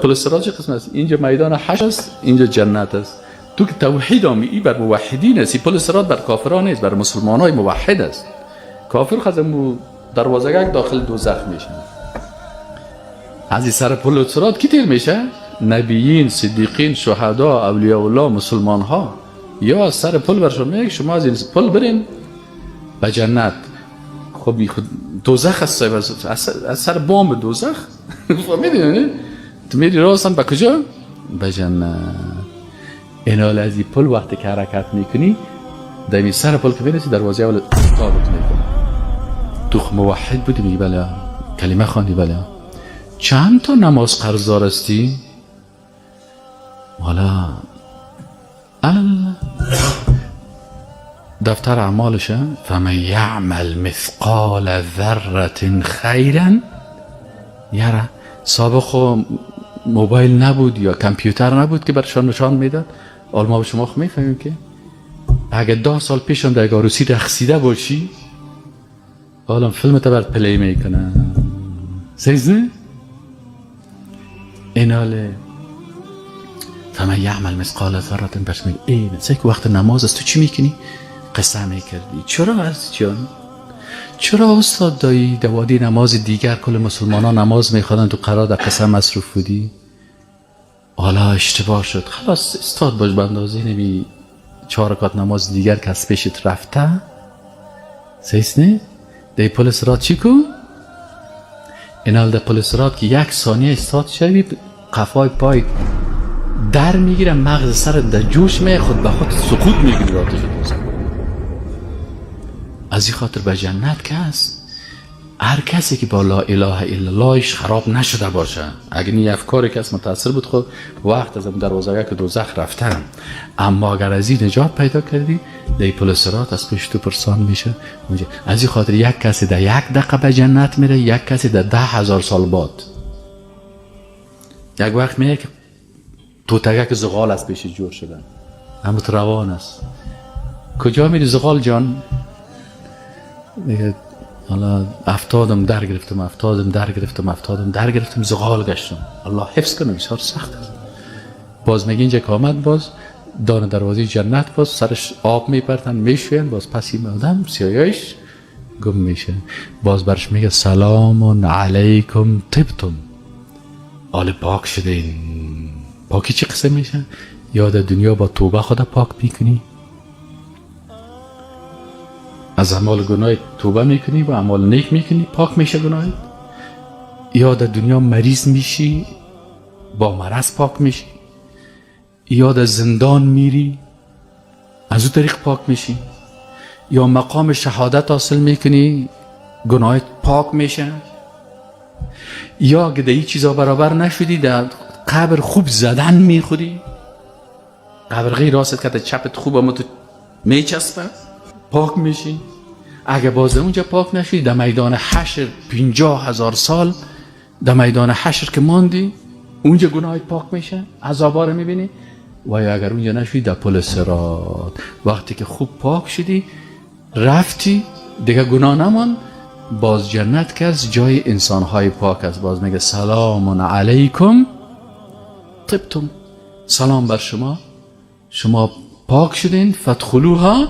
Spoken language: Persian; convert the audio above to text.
پل صراط چه قسم است؟ اینجا میدان حشر است، اینجا جنت است. تو که توحید آمی، ای بر موحدین است. پل صراط بر کافران نیست، بر مسلمان های موحد است. کافر خزم دروازه داخل دوزخ میشه. از این سر پل صراط کی تیر میشه؟ نبیین، صدیقین، شهدا، اولیاء الله، مسلمان ها. یا از سر پل برشون میگه شما از این پل برین به جنت. خب خود دوزخ است، از سر بام دوزخ فهمیدی؟ تو میری راستن به کجا؟ به جنت. اینال از این پل وقتی که حرکت میکنی، در سر پل که میرسی، دروازه اول تابت میکنه. تو موحد بودی؟ میگی بله. کلمه خواندی؟ بله. چند تا نماز قرضدار هستی؟ والا دفتر اعمالشه. فمن یعمل مثقال ذره خیرا یره. سابق موبایل نبود یا کامپیوتر نبود که برشان نشان میداد. حالا ما به شما خو میفهمیم که اگه 10 سال پیشم در عروسی رقصیده باشی، حالا فیلم تا برات play میکنه. صحیح نه؟ ایناله فمن یعمل مثقال ذره برش میگه ای که وقت نماز است تو چی میکنی؟ قصه میکردی. چرا عزیز جان؟ چرا استاد دایی دوادی نماز دیگر کل مسلمان ها نماز میخوادن تو قرار در قصه مصروف بودی؟ حالا اشتباه شد، خلاص استاد باش، بندازی نمی 4 رکعت نماز دیگر که از پیشت رفته. صحیح نه؟ دی پل صراط چی کو؟ اینال در پل صراط که 1 ثانیه استاد شوی، قفای پای در میگیره، مغز سر در جوش می، خود به خود سقوط میگیری آتش دوزخ. از این خاطر به جنت که هست، هر کسی که با لا اله الا اللهش خراب نشده باشه، اگر این افکاری که متاثر بود، خود وقت از اون دروازه که دوزخ رفتن. اما اگر از این نجات پیدا کردی، دی پل صراط از پیش تو پرسان میشه. از این خاطر یک کسی در 1 دقیقه به جنت میره، یک کسی در 10,000 سال بعد. یک وقت میگه که توتگک زغال از پیش جور شدن، اما تو روان است. کجا میری زغال جان؟ میگه حالا افتادم در گرفتم، افتادم در گرفتم، افتادم در گرفتم، زغال گشتم. الله حفظ کنه، بسیار سخت است. باز میگه اینجا که آمد، باز دان دروازه جنت، باز سرش آب میپرتن میشوین، باز پس این آدم سیایش گم میشه. باز برش میگه سلام علیکم طبتم، حال پاک شده. این پاکی چه قسم میشه؟ یا در دنیا با توبه خدا پاک میکنی، از اعمال گناه توبه میکنی و اعمال نیک میکنی، پاک میشه گناهت. یا در دنیا مریض میشی، با مرض پاک میشی. یا در زندان میری، از او طریق پاک میشی. یا مقام شهادت حاصل میکنی، گناهت پاک میشه. یا اگه در این چیزا برابر نشدی، در قبر خوب زدن میخوری، قبر غیر راست که چپت خوب اما تو میچسبه، پاک میشی. اگه باز اونجا پاک نشدی، در میدان حشر 50,000 سال در میدان حشر که ماندی، اونجا گناهت پاک میشه، عذابا رو میبینی. و یا اگر اونجا نشدی، در پل صراط وقتی که خوب پاک شدی، رفتی دیگه گناه نمان، باز جنت که از جای انسانهای پاک است. باز میگه سلام علیکم طبتم، سلام بر شما، شما پاک شدین، فادخلوها.